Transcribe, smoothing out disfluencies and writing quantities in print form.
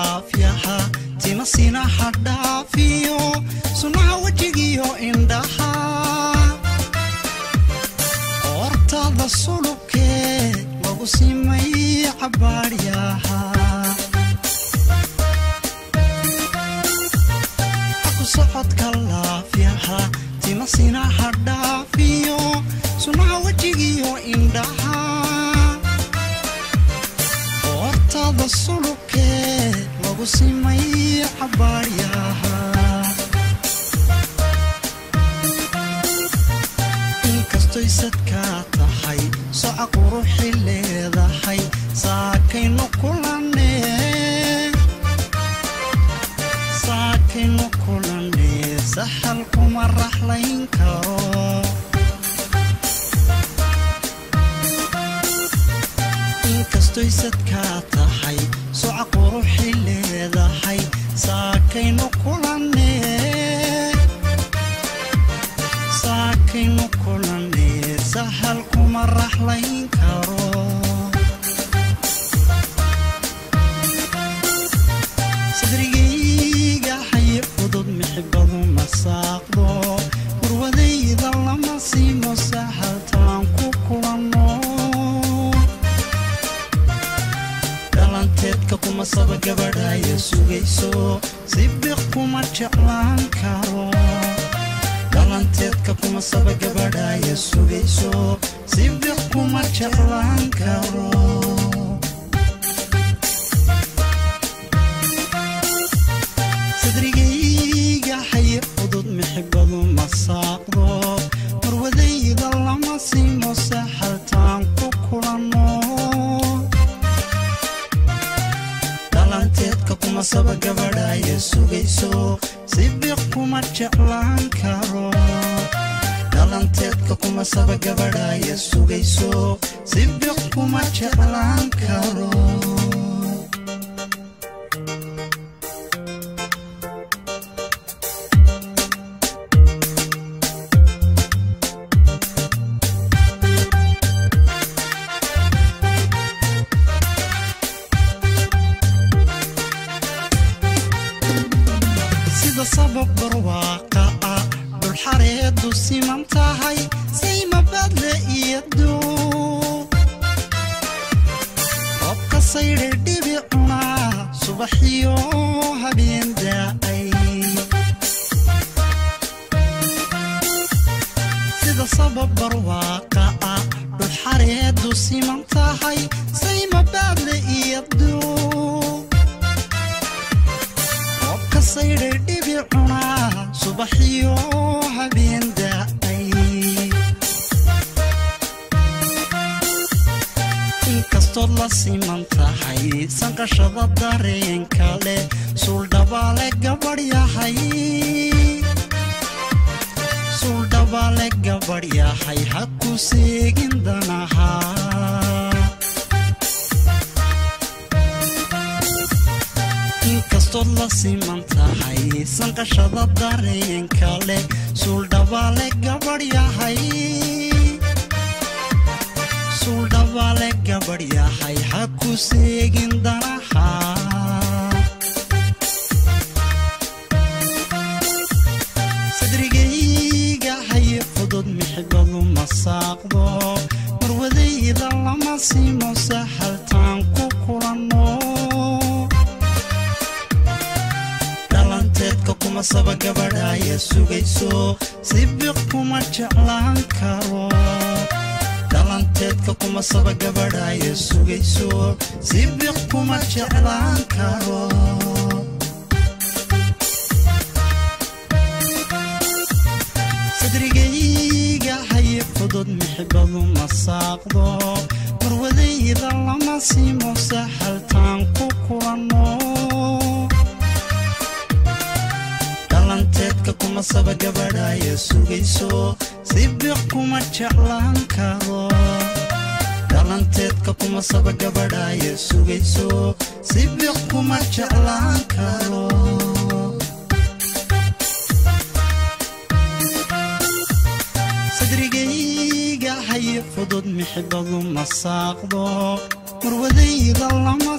laafyaha tima sinaha dhaafiyo sunaha wejigiyo indhaha qoortaada sulubkee lagu simay cabaadhyaha ku socodka laafyaha tima sinaha dhaafiyo sunaha wejigiyo indhaha qoortaada sulubkee lagu simay cabaadhyaha inkastoy sadkaa tahay soca quruxi leedahay saakaynu kulanee saxal kuma raxlayn karo inkastoy sadkaa tahay soca quruxi leedahay saakaynu kulanee saxal kuma raxlayn karo sadrigayga xaye fudud mixibadu ma saaqdo murwadayda lama siimo saxaltaan ku kulanno dhalanteedka kuma saba gabadhaya sugayso sibiq kuma jeclaan karo dhalanteedka kuma saba gabadhaya sugayso sibiq kuma jeclaan karo sadrigayga xaye fudud mixibadu ma saaqdo murwadayda lama siimo saxaltaan ku kulanno dhalanteedka kuma saba gabadhaya sugayso sibiq kuma jeclaan karo dhalanteedka kuma saba gabadhaya sugayso sibiq kuma jeclaan karo sida sabab barwaaqa ah dhulxareedu siman tahay sayma badle iyo duub roobka saydhay dhibi cunaa subaxiyo habeen daa'ay sida sabab barwaaqa ah dhulxareedu siman tahay sayma badle iyo duub roobka saydhay dhibi cunaa subaxiyo habeen daa'ay inkastood la siman tahay sanqashada dareenka leh suuldhabaale gabadh yahay suuldhabaale gabadh yahay ha ku seegin danaha inkastood la siman tahay sanqashada dareenka leh suuldhabaale gabadh yahay suuldhabaale gabadh yahay ha ku seegin danaha sadrigayga haye fudud mixibadu ma saaqdo murwadayda lama siimo saxaltaan ku kulanno dhalanteedka kuma saba gabadhaya sugayso sibiq kuma jeclaan karo dhalanteedka kuma saba gabadhaya sugayso sibiq kuma jeclaan karo sadrigayga haye fudud mixibadu ma saaqdo murwadayda lama siimo saxaltaan ku kulanno dhalanteedka kuma saba gabadhaya sugayso sibiq kuma jeclaan karo dhalanteedka kuma saba gabadhaya sugayso sibiq kuma jeclaan karo sadrigayga haye fudud mixibadu ma saaqdo murwadayda lama